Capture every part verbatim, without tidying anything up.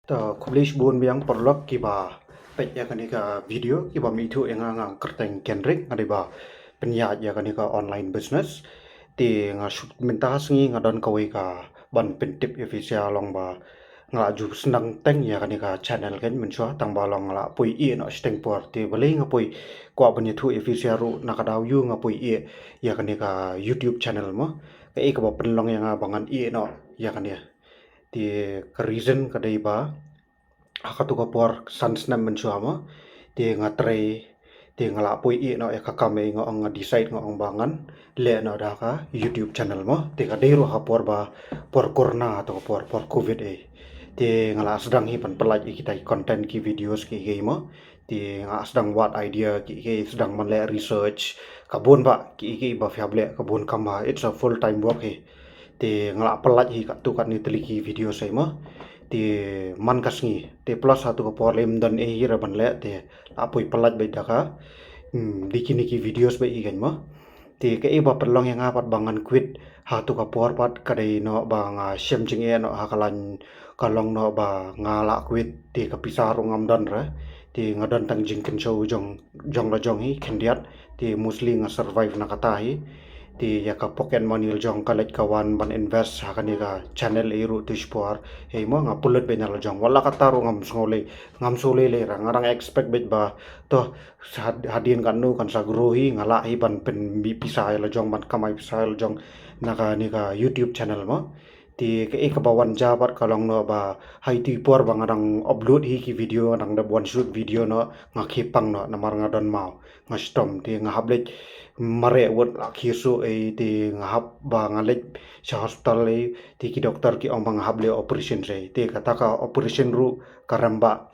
Ta khublei shibun biang paralok kiba peit ïa kane ka video, kiba mih thuh ïa nga, nga kyrteng Kendrick, nga dei ba pynïaid ïa kane ka online business. Te nga shu, mynta sngi nga don kawei ka ban pyntip ïa phi sha long ba nga la ju sdang teng ïa kane ka channel kein mynshuwa, tang ba long nga la poi ïeh noh shiteng por. Te balei nga poi kwah ban ïathuh ïa phi sha ruh, na ka daw ïoh nga poi ïeh ïa kane ka YouTube channel mo. Kaei kaba pynlong ïa nga ba ngan ïeh noh ïa kane? Te ka reason ka dei ba ha katu ka por san snem mynshuwa mo, te nga trei, te nga la poi ïeh noh ïa ka kam, nga ong, nga decide, nga ong ba ngan leh noh da ka YouTube channel mo. Te ka dei ruh ha ka por ba, por corona, tu ka por, por covid ei. Te nga la sdang hi ban pyllait ïa kita ki content, ki videos kiei kiei mo. Te nga sdang wad idea kiei kiei, sdang ban leh research, ka bun ba kiei kiei ba phi hap leh, ka bun kam ba, it's a full time work hi. Te nga la pyllait hi katto katne tylli ki video sa ei mo. Te man ka sngi, te plus ha tu ka por lym don ei hi ruh ban leh, te la poi pyllait beit da ka, hmm, da kine ki videos beit hi kein mo. Te kaei ba pynlong ïa nga pat ba ngan quit ha tu ka por pat ka dei noh ba nga shem jingeh noh ha ka lain, ka long noh ba nga la quit, te ka pisa ruh ngam don re. Te nga don tang jingkynshew jong, jong la jong hi khyndiat. Te mostly nga survive na kata hi. Te ïa ka pocket money la jong ka leit ka wan ban invest ha kane ka channel ei ruh tu shi por. Hei mo, nga pynlut beit na la jong. Wat la katta ruh ngam sngew lei, ngam sngew lei lei ra. Nga dang expect beit ba to, sa had-, hadien katno kan sa grow hi, nga lah hi ban pynmih pisa ïa la jong, ban kamai pisa ïa la jong na kane ka YouTube channel mo. Te kaei kaba wan jia pat ka long noh ba ha itu i por ba nga dang upload hi ki video, nga dang dep wan shoot video noh, nga khie pang noh namar nga don maw, nga shitom. Te nga hap leit mareh wut, la khie suh ei, te nga hap ba nga leit sha hospital ei, te ki doktor ki ong ba nga hap leh operation ei. Te kata ka operation ruh ka rem ba,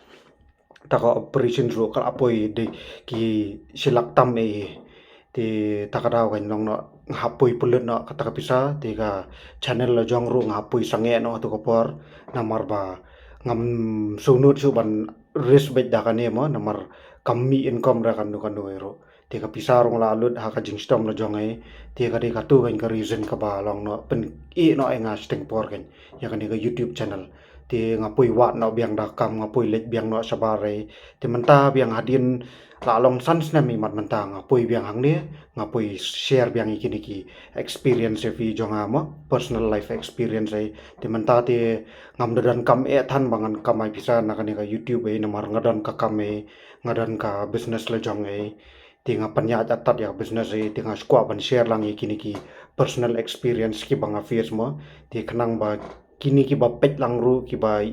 ta ka operation ruh ka la poi dei ki shi lak tam ei. Te ta ka daw kein long noh, nga hap poi pynlut noh kata ka pisa, te ka channel la jong ruh nga hap poi sangeh noh tu ka por, namar ba ngam sngewnud shuh ban risk beit da kane mo, namar kam mih income re kano kano ei ruh. Te ka pisa ruh la lut ha ka jingshitom la jong ei. Te ka dei katu kein ka reason kaba long noh pynïeh noh ïa nga shiteng por kein ïa kane ka YouTube channel. Te nga poi wad noh biang da kam, nga poi leit biang noh shabar ei. Te mynta biang hadien la long san snem imat mynta nga poi biang hangne, nga poi share biang ïa kine ki experience ïa phi jong nga mo, personal life experience ei. Te mynta te ngam da don kam eh than ba ngan kamai pisa na kane ka YouTube ei, namar nga don ka kam ei, nga don ka business la jong ei. Te nga pynïaid atat ïa ka business ei, te nga shu kwah ban share lang ïa kine ki personal experience kiba nga face mo. Te khnang ba kine kiba peit lang ruh, kiba,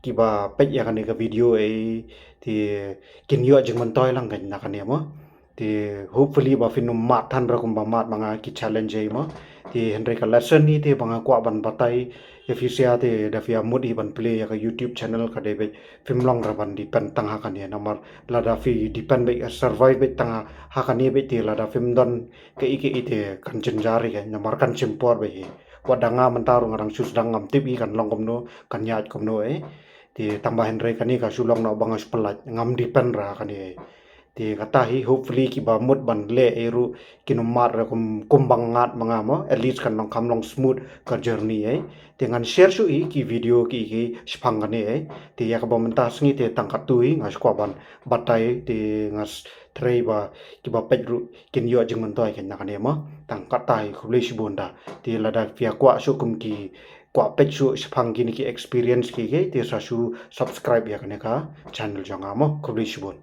kiba peit ïa kane ka video ei, te kin ïoh jingmyntoi lang kein na kane mo. Te hopefully ba phin ym mad than ruh kumba mad ma nga ki challenge ei mo. Te hynrei ka lesson hi te ba nga kwah ban batai ïa phi sha, te da phi ïa mut hi ban plie ïa ka YouTube channel ka dei beit phim long ruh ban depend tang ha kane, namar lada phi depend beit, survive beit tang ha kane beit, te lada phim don kaei kaei te kan jynjar hi kein, namar kan shim por beit hi. Wat da nga mynta ruh nga dang shu sdang, ngam tip hi kan long kumno, kan ïaid kumno ei. Te tang ba hynrei kane ka shu long noh ba nga shu pyllait, ngam depend ruh ha kane ei. Te kata hi, hopefully kiba mut ban leh ei ruh kin ym mad ruh kum, kumba nga mad ma nga mo, at least kan long, kham long smooth ka journey ei. Te ngan share shuh hi ki video kiei kiei shaphang kane ei. Te ïa kaba mynta sngi te tang katu hi nga shu kwah ban batai, te nga s-, trei ba kiba peit ruh kin ïoh jingmyntoi kein na kane mo. Tang kata hi, khublei shibun da. Te lada phi ïa kwah shuh kum ki, kwah peit shuh shaphang kine ki experience kiei kiei, te sa shu subscribe ïa kane ka channel jong nga mo. Khublei shibun.